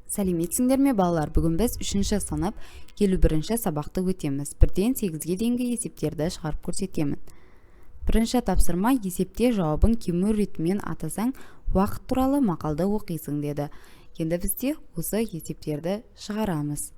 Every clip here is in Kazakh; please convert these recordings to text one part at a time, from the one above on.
Сәлеметсіңдер ме, балалар! Бүгін біз үшінші сынып 51-ші сабақты өтеміз. Бірден сегізге дейінгі есептерді шығарып көрсетемін. Бірінші тапсырма: есепте жауабын кему ретімен атасаң, уақыт туралы мақалды оқисың деді. Енді бізде осы есептерді шығарамыз.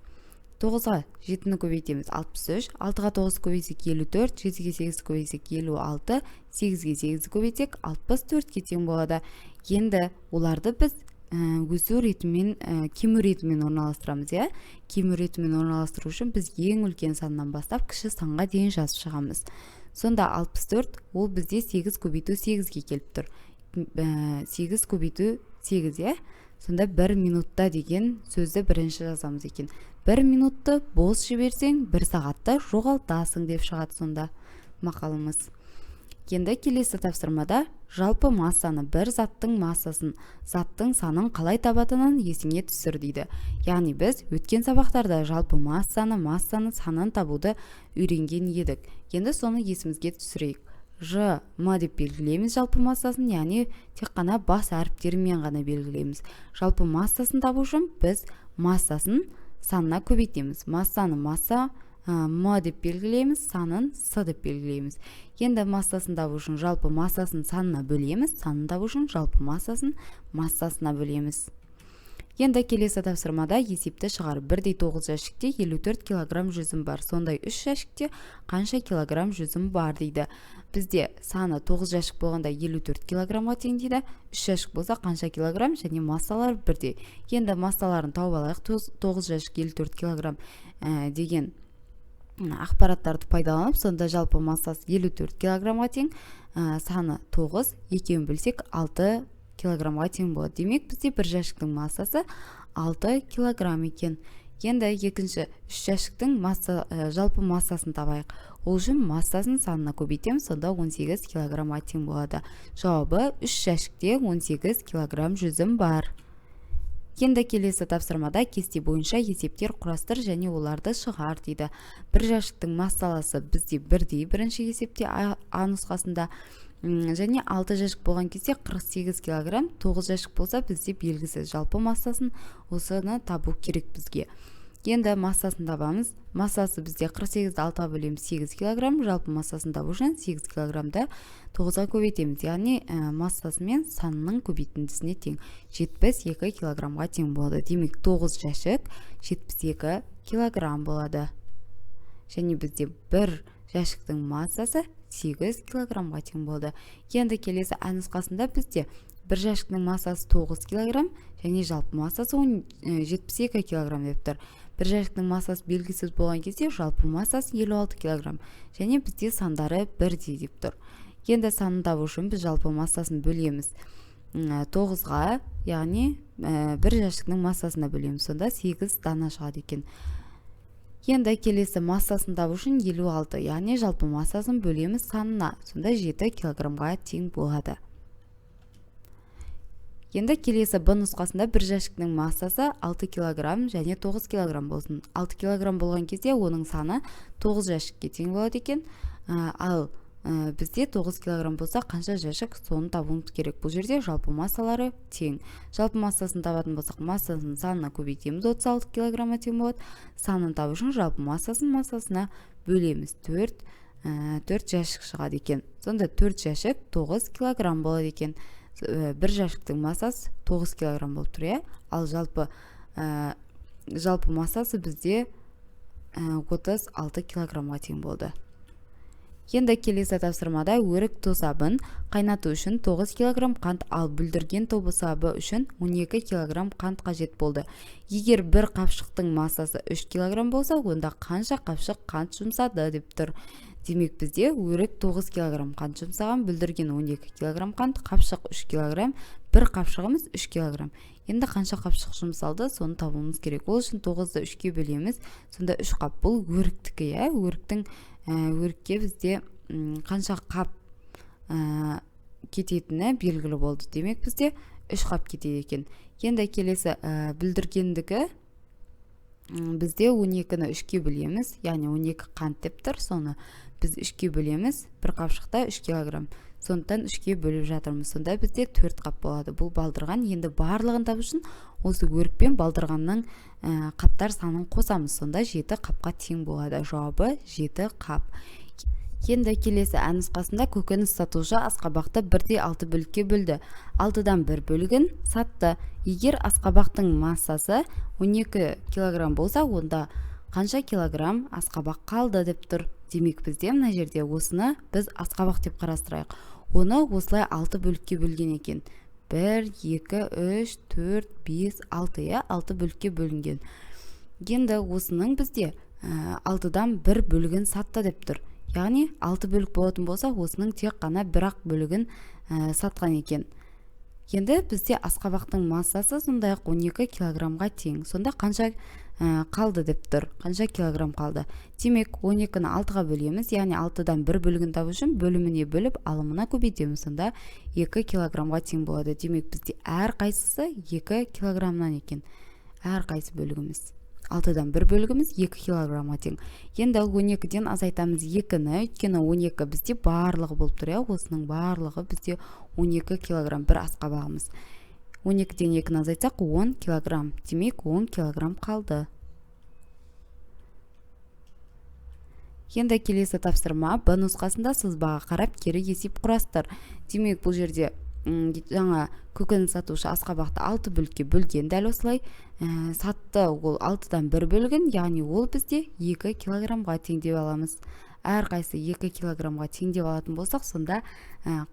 Тоғызға жетіні көбейтеміз, 63. Алтыға тоғыз көбейтсек, 54. Жетіге сегізді көбейтсек, 56. Сегізге сегізді көбейтсек, 64-ке тең болады. Енді оларды біз өсу ретімен, кему ретімен орналастырамыз, иә. Кему ретімен орналастыру үшін біз ең үлкен саннан бастап кіші санға дейін жазып шығамыз. Сонда 64 ол бізде 8 көбейту 8-ге келіп тұр. 8 көбейту 8, иә. Сонда бір минутта деген сөзді бірінші жазамыз екен. Бір минутты бос жіберсең, бір сағатты жоғалтасың деп шығады сонда мақалымыз. Енді келесі тапсырмада жалпы массаны, бір заттың массасын, заттың санын қалай табатынын есіңе түсір дейді. Яғни біз өткен сабақтарда жалпы массаны, массаны санын табуды үйренген едік. Енді соны есімізге түсірейік. Ж М деп белгілейміз жалпы массасын, яғни тек қана бас әріптерімен ғана белгілейміз. Жалпы массасын табу үшін біз массасын санына көбейтеміз. Массаны масса М деп белгілейміз, санын С деп белгілейміз. Енді массасын табу үшін жалпы массасын санына бөлеміз, санын табу үшін жалпы массасын массасына бөлеміз. Енді келесі тапсырмада есепті шығар. Бірдей тоғыз жәшікте 54 килограмм жүзім бар. Сондай үш жәшікте қанша килограмм жүзім бар дейді. Бізде саны 9 жәшік болғанда, 54 килограммға тең дейді. Үш жәшік болса, қанша килограмм? Және массалар бірдей. Енді массаларын тауып алайық. 9 жәшік 54 килограмм деген ақпараттарды пайдаланып, сонда жалпы массасы 54 килограммға тең, саны 9, екеуін бөлсек, 6 килограммға тең болады. Демек, бізде бір жәшіктің массасы 6 килограмм екен. Енді екінші үш жәшіктің масса, жалпы массасын табайық. Ол үшін массасын санына көбейтеміз, сонда 18 килограммға тең болады. Жауабы: үш жәшікте 18 килограмм жүзім бар. Енді келесі тапсырмада кесте бойынша есептер құрастыр және оларды шығар дейді. Бір жәшіктің массаласы бізде бірдей бірінші есепте, А нұсқасында, және 6 жәшік болған кезде 48 килограмм, 9 жәшік болса, бізде белгісіз. Жалпы массасын, осыны табу керек бізге. Енді массасын табамыз. Массасы бізде 48-ді 6-ға бөлеміз, 8 килограмм. Жалпы массасын табу үшін 8 килограммды 9-ға көбейтеміз, яғни массасы мен санының көбейтіндісіне тең, 72 килограммға тең болады. Демек, 9 жәшік 72 килограмм болады. Және бізде бір жәшіктің массасы 8 килограммға тең болды. Енді келесі А нұсқасында бізде бір жәшіктің массасы 9 килограмм және жалпы массасы 72 килограмм деп тұр. Бір жәшіктің массасы белгісіз болған кезде, жалпы массасы 56 килограмм және бізде сандары бірдей деп тұр. Енді санын табу үшін біз жалпы массасын бөлеміз 9-ға, яғни бір жәшіктің массасына бөлеміз. Сонда 8 дана шығады екен. Енді келесі массасын табу үшін 56, яғни жалпы массасын бөлеміз санына, сонда 7 килограммға тең болады. Енді келесі Б нұсқасында бір жәшіктің массасы 6 килограмм және 9 килограмм болсын. 6 килограмм болған кезде, оның саны 9 жәшікке тең болады екен. Ал бізде 9 килограмм болса, қанша жәшік, соны табуымыз керек. Бұл жерде жалпы массалары тең. Жалпы массасын табатын болсақ, массасын санына көбейтеміз, 36 килограммға тең болады. Санын табу үшін жалпы массасын массасына бөлеміз, 4, 4 жәшік шығады екен. Сонда 4 жәшік 9 килограмм болады екен. Бір жәшіктің массасы 9 килограмм болып тұр, иә. Ал жалпы массасы бізде 36 килограммға тең болды. Енді келесі тапсырмада өрік тосабын қайнату үшін 9 килограмм қант, ал бүлдірген тосабы үшін 12 килограмм қант қажет болды. Егер бір қапшықтың массасы 3 килограмм болса, онда қанша қапшық қант жұмсады деп тұр. Демек, бізде өрік 9 килограмм қант жұмсаған, бүлдірген 12 килограмм қант, қапшық 3 килограмм, бір қапшығымыз 3 килограмм. Енді қанша қапшық жұмсалды, соны табуымыз керек. Ол үшін 9-ды 3-ке бөлеміз, сонда 3 қап. Бұл өріктікі, иә. Өріктің, өрікке бізде қанша қап кететіні белгілі болды. Демек, бізде 3 қап кетеді екен. Енді келесі бүлдіргендікі бізде 12-ні 3-ке бөлеміз, яғни 12 қант деп тұр, соны біз 3-ке бөлеміз. Бір қапшықта 3 килограмм. Сондықтан 3-ке бөліп жатырмыз. Сонда бізде 4 қап болады. Бұл балдырған. Енді барлығын табу үшін осы өрік пен балдырғанның қаптар санын қосамыз. Сонда 7 қапқа тең болады. Жауабы 7 қап. Енді келесі ә нұсқасында көкөніс сатушы асқабақты 1,6 бөлікке бөлді. 6-дан 1 бөлігін сатты. Егер асқабақтың массасы 12 килограмм болса, онда қанша килограмм асқабақ қалды деп тұр. Демек, бізде мына жерде осыны біз асқабақ деп қарастырайық. Оны осылай 6 бөлікке бөлген екен. 1, 2, 3, 4, 5, 6, иә, 6 бөлікке бөлінген. Енді осының бізде 6-дан 1 бөлігін сатты деп тұр. Яғни 6 бөлік болатын болса, осының тек қана бір-ақ бөлігін сатқан екен. Енді бізде асқабақтың массасы сондай-ақ 12 килограммға тең. Сонда қанша қалды деп тұр. Қанша килограмм қалды? Демек, 12-ні 6-ға бөлеміз, яғни 6-дан 1 бөлігін табу үшін бөліміне бөліп, алымына көбейтеміз. Сонда 2 килограммға тең болады. Демек, бізде әр қайсысы 2 килограммнан екен. Әр қайсы бөлігіміз. 6-дан 1 бөлігіміз 2 килограммға тең. Енді 12-ден азайтамыз 2-ні, өйткені 12 бізде барлығы болып тұр, иә, осының барлығы бізде 12 килограмм бір асқабағымыз. 12-ден 2-ні азайтсақ 10 килограмм. Демек, 10 килограмм қалды. Енді келесі тапсырма Б нұсқасында сызбаға қарап кері есеп құрастыр. Демек, бұл жерде жаңа көкөніс сатушы асқабақты 6 бөлікке бөлген, дәл осылай сатты ол 6-дан 1 бөлігін, яғни ол бізде 2 килограммға тең деп аламыз. Әр қайсы 2 килограммға тең деп алатын болсақ, сонда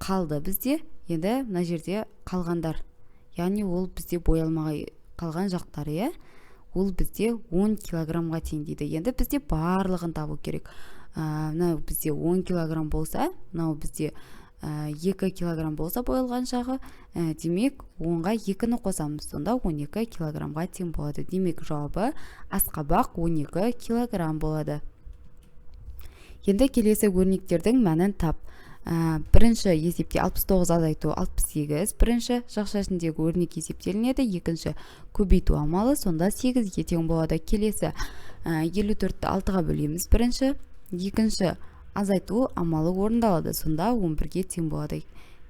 қалды бізде. Енді мына жерде қалғандар, яғни ол бізде боялмай қалған жақтары, иә, ол бізде 10 килограммға тең дейді. Енді бізде барлығын табу керек. Мынау бізде 10 килограмм болса, мынау бізде 2 килограмм болса боялған жағы, демек 10-ға 2-ні қосамыз, сонда 12 килограммға тең болады. Демек, жауабы асқабақ 12 килограмм болады. Енді келесі өрнектердің мәнін тап. Бірінші есепте 69 азайту 68, бірінші жақша ішіндегі өрнек есептелінеді, екінші көбейту амалы, сонда 8-ге тең болады. Келесі 54-ті 6-ға бөлеміз, бірінші, екінші азайту амалы орындалады, сонда 11-ге тең болады.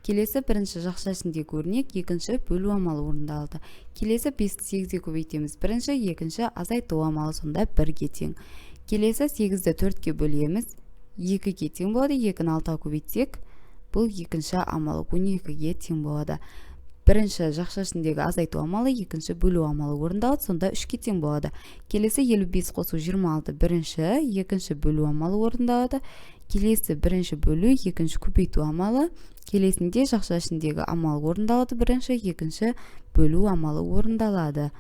Келесі бірінші жақша ішіндегі өрнек, екінші бөлу амалы орындалады. Келесі 5-ті 8-ге көбейтеміз, бірінші, екінші азайту амалы, сонда 1-ге тең. Келесі 8-ді 4-ке бөлеміз, 2-ге тең болады, 2-ні 6-ға көбейтсек, бұл екінші амалы 12-ге тең болады. Бірінші жақша ішіндегі азайту амалы, екінші бөлу амалы орындалады, сонда 3-ке тең болады. Келесі 55 қосу 26, бірінші, екінші бөлу амалы орындалады. Келесі бірінші бөлу, екінші көбейту амалы. Келесінде жақша ішіндегі амал орындалады, бірінші, екінші бөлу амалы орындалады.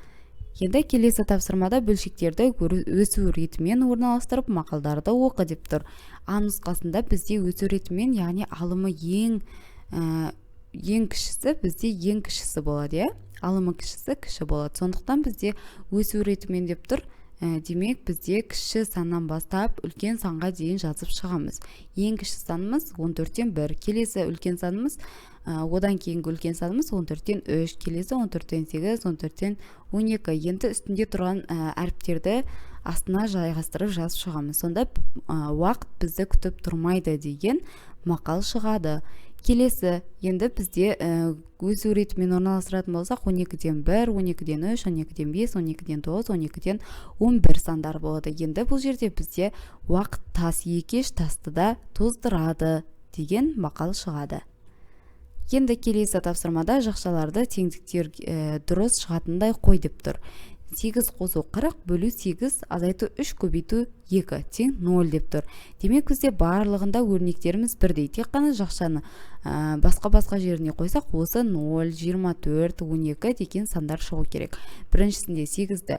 Енді келесі тапсырмада бөлшектерді өсу ретімен орналастырып, мақалдарды оқы деп тұр. А нұсқасында бізде өсу ретімен, яғни алымы ең кішісі бізде ең кішісі болады, иә? Алымы кішісі кіші болады. Сондықтан бізде өсу ретімен деп тұр. Демек, бізде кіші саннан бастап үлкен санға дейін жазып шығамыз. Ең кіші санымыз 14-тен 1, келесі үлкен санымыз, одан кейінгі үлкен санымыз 14-тен 3, келесі 14-тен 8, 14-тен 12. Енді үстінде тұрған әріптерді астына жайғастырып жазып шығамыз. Сонда уақыт бізді күтіп тұрмайды деген мақал шығады. Келесі, енді бізде өсу ретімен орналастыратын болсақ, 12-ден 1, 12-ден 3, 12-ден 5, 12-ден 9, 12-ден 11 сандар болады. Енді бұл жерде бізде уақыт тас екеш тасты да тоздырады деген мақал шығады. Енді келесі тапсырмада жақшаларды теңдіктер дұрыс шығатындай қой деп тұр. 8 қосу 40 бөлу 8 азайту 3 көбейту 2 тең 0 деп тұр. Демек, бізде барлығында өрнектеріміз бірдей. Тек қана жақшаны басқа-басқа жеріне қойсақ, осы 0, 24, 12 деген сандар шығу керек. Біріншісінде 8-ді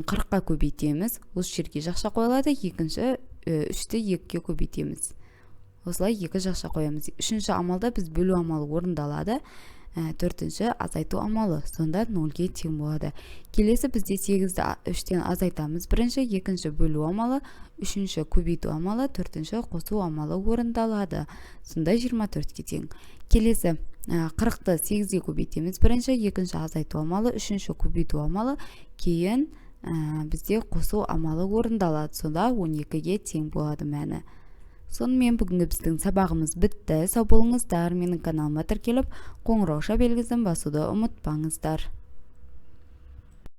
40-қа көбейтеміз, осы жерге жақша қойылады. Екінші 3-ті 2-ге көбейтеміз. Осылай 2 жақша қоямыз. Үшінші амалда біз бөлу амалы орындалады. Төртінші азайту амалы, сонда 0-ге тең болады. Келесі бізде 8-ді 3-тен азайтамыз. Бірінші, екінші бөлу амалы, үшінші көбейту амалы, төртінші қосу амалы орындалады. Сонда 24-ке тең. Келесі 40-ты 8-ге көбейтеміз. Бірінші, екінші азайту амалы, үшінші көбейту амалы, кейін бізде қосу амалы орындалады. Сонда 12-ге тең болады мәні. Сонымен, бүгінгі біздің сабағымыз бітті. Сау болыңыздар! Менің каналыма тіркеліп, қоңырауша белгісін басуды ұмытпаңыздар.